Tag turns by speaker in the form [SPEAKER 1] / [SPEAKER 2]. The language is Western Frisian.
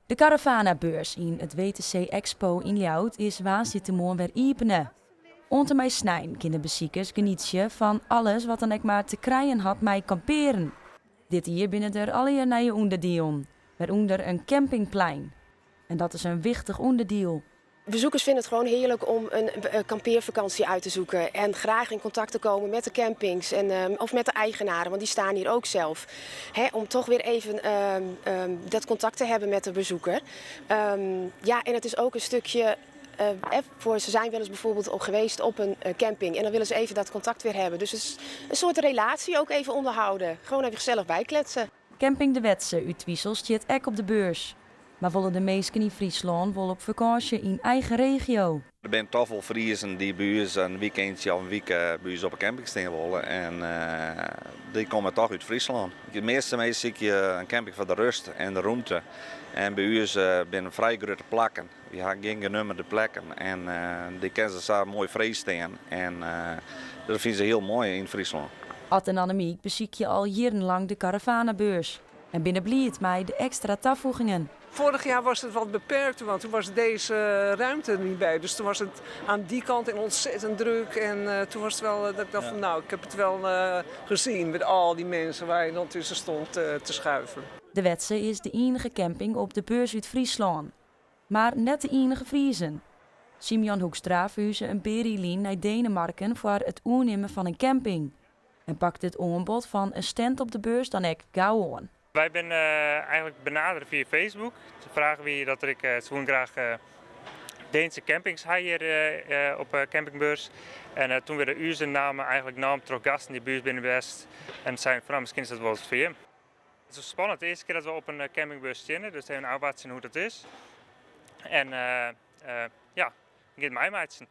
[SPEAKER 1] De Caravanabeurs yn it WTC Expo yn Ljouwert is woansdeitemoarn wer iepene. Oant en mei snein kinne besikers genietsje fan alles wat dan ek mar te krijen hat mei kampearen. Dit jier binne der allegear nije ûnderdielen, wêrûnder in campingplein. En dat is in wichtich ûnderdiel.
[SPEAKER 2] Bezoekers vinden het gewoon heerlijk om een kampeervakantie uit te zoeken en graag in contact te komen met de campings en, of met de eigenaren, want die staan hier ook zelf. Hè, om toch weer even dat contact te hebben met de bezoeker. Ja, en het is ook een stukje voor, ze zijn wel eens bijvoorbeeld al geweest op een camping en dan willen ze even dat contact weer hebben. Dus het is een soort relatie ook even onderhouden. Gewoon even gezellig bijkletsen.
[SPEAKER 1] Camping De Wetse út Twizel stiet ek op de beurs. Mar wolle de minsken yn Fryslân wol op fakânsje yn eigen regio?
[SPEAKER 3] Der binne toch wol Friezen dy't by ús in weekendje of in wike by ús op de camping stean wolle en dy komme toch út Fryslân. De measte minsken sykje in camping foar de rêst en de rûmte en by ús binne frij grutte plakken. Wy ha gjin genummerde plakken en dy kinne se sa moai frij stean en dat fine se hiel moai yn Fryslân.
[SPEAKER 1] Ad en Annemiek besykje al jierrenlang de Caravanabeurs en binne bliid mei de ekstra tafoegingen.
[SPEAKER 4] Vorig jaar was het wat beperkter, want toen was deze ruimte er niet bij. Dus toen was het aan die kant en ontzettend druk. En toen was het wel dat ik dacht van nou, ik heb het wel gezien met al die mensen waar je dan tussen stond te schuiven.
[SPEAKER 1] De Wetse is de iennige camping op de beurs út Fryslân. Mar net de iennige Friezen. Simeon Hoekstra ferhuze in pear jier lyn nei Denemarken foar it oernimmen fan in camping. En pakt it oanbod fan in stand op de beurs dan ek gau oan.
[SPEAKER 5] Wy binne eigenlik benadere fia Facebook. De fraach wie dat ik soe graach Deenske campings ha hjir op de campingbeurs. En toen wurde ús namme eigenlik naam troch gasten dy't by ús binne west en seinen fan, nou, miskien is dat wol wat foar jim. It is spannend, de earste kear dat we op in campingbeurs steane, dus even ôfwachtsjen hoe't it is. En ja, gean it meimeitsjen.